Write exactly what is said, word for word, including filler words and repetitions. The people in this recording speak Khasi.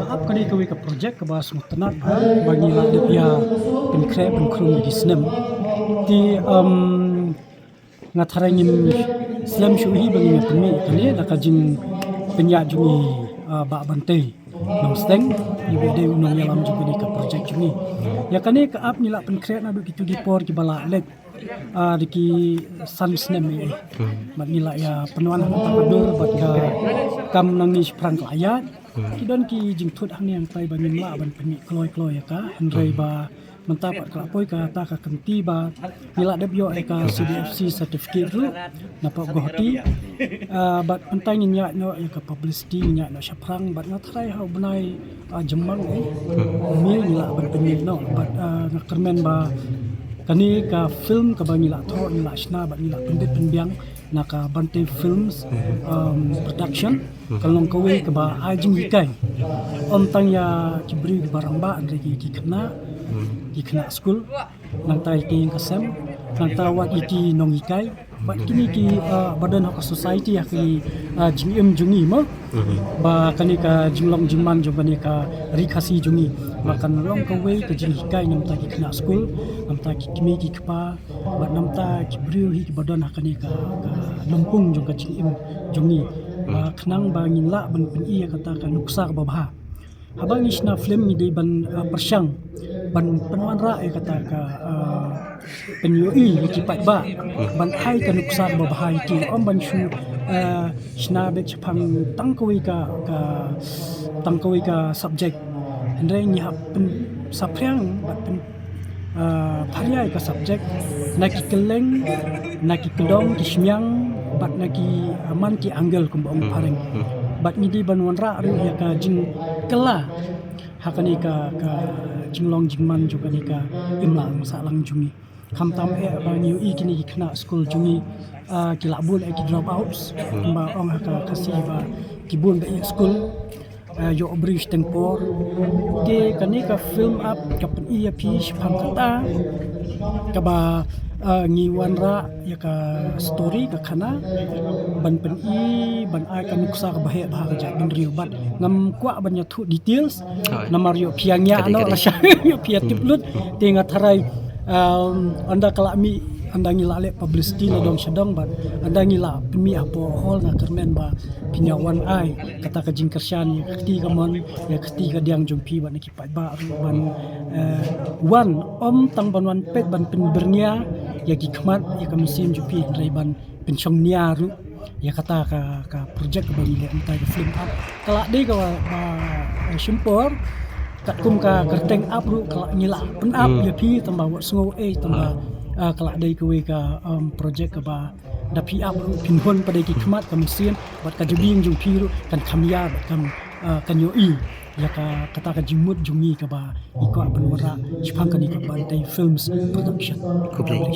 Ap kane kawei ka project kaba sngewtynnat ba ngi la dep ïa pynkhreh pynkhrum ïa ki snem. Te, um, nga tharai ngim slem shuh hi ba ngin ïa pynmih kane da ka jingpynïaid jong i, uh, Bah Bantei Nongsteng, i ba dei u nongïalam jong kane ka project jong ngi. Ïa kane ka ap ngi la pynkhreh naduh kito ki por kiba la leit, ah, da ki san snem ei. Bad ngi la ïa pynwan ha kata ka dur bad ka kam nangne shaphrang ka la ïaid. Ki don ki jingthut hangne hangtai ba ngim lah ban pynmih kloi kloi ïa ka, hynrei ba mynta pat ka la poi kata ka kynti ba ngi la dep ïoh ïa ka C D F C certificate ruh na pop Guwahati. Ah, bad mynta ngin ïaid noh ïa ka publicity, ngin ïaid noh shaphrang bad nga tharai ha u bnai, ah, Jymmang, eh, May ngi lah ban pynmih noh bad, ah, nga kyrmen ba kane ka film kaba ngi la thoh, ngi la shna bad ngi la pynbit pynbiang na ka Bantei Films, um, Production, ka long kawei kaba ai jinghikai ym tang ïa ki briew kiba rangbah, hynrei ki, ki khynnah, ki khynnah skul, nangta ïa ki ïing ka sem, nangta wat ïa ki nonghikai bad kine ki, uh, ba don ha ka society, ha ki, uh, jingim jong ngi mo. Ba kane ka jinglong jingman jong kane ka Ri Khasi jong ngi ba kan long kawei ka jinghikai namta ki khynnah skul, namta ki kmie ki kpa, bad namta ki briew hi kiba don ha kane ka, ka lympung jong ka jingim jong ngi. Ba khnang ba ngin lah ban pyni ïa kata ka nuksa kaba bha. Haba ngi shna film ngi dei ban, ah, pyrshang ban pynwanrah ïa kata ka, ah, pynïohi ïa ki paidbah, ban ai ka nuksa kaba bha ïa ki, ym ban shu, ah, shna beit shaphang tang kawei ka, ka tang kawei ka subject. Hynrei ngi hap pynsaphriang bad pyn, ah, pharïai ka subject na ki kylleng, na ki kdong ki shñiang bad na ki, ah, man ki angle kumba ong phareng. Bad ngi dei ban wanrah ruh ïa ka jingkylla ha kane ka, ka jinglong jingman jong kane ka imlang sahlang jong ngi. Khamtam eh ba ngi ïohi kine ki khynnah skul jong ngi, ah, ki la bun eh ki dropouts, kumba ong ha ka Khasi ba ki bun ba ïeh skul, ah, ïoh briew shiteng por. Te kane ka film ap ka pyni ïa phi shaphang kata kaba, ah, ngi wanrah ïa ka story ka khana ban pyni ban ai ka nuksa kaba heh bha ka jaitbynriew bad ngam kwah ban ïathuh details. Namar ïoh phi ïa ngiah noh, lashai ïoh phi ïa tip lut. Te nga tharai, um, ynda ka la mih, ynda ngi la leh publicity na dong sha dong bad ynda ngi la pynmih hapoh hall nga kyrmen ba phin ïa wan ai kata ka jingkyrshan ïa ka kti kamon, ïa ka kti kadiang jong phi bad na ki paidbah ruh ban, eh, wan, ym tang ban wan peit ban pynbyrngia ïa ki khmat ïa ka mynsiem jong phi, hynrei ban pynshongnia ruh ïa kata ka, ka project kaba ngi leh mynta ka film ap. Ka la dei kaba, eh, shim por katkum ka kyrteng ap ruh ka la, ngi la pynap ïa phi tangba wat sngew ei tangba, ah, ka la dei kawei ka, um, project kaba da phi ap ruh phin hun pat da ki khmat ka mynsiem bad ka jabieng jong phi ruh kan kham ïa bad kan, ah, kan ïohi ïa ka, kata ka jingmut jong ngi kaba ngi kwah ban wanrah shaphang kane ka Bantei Films Production. Khublei.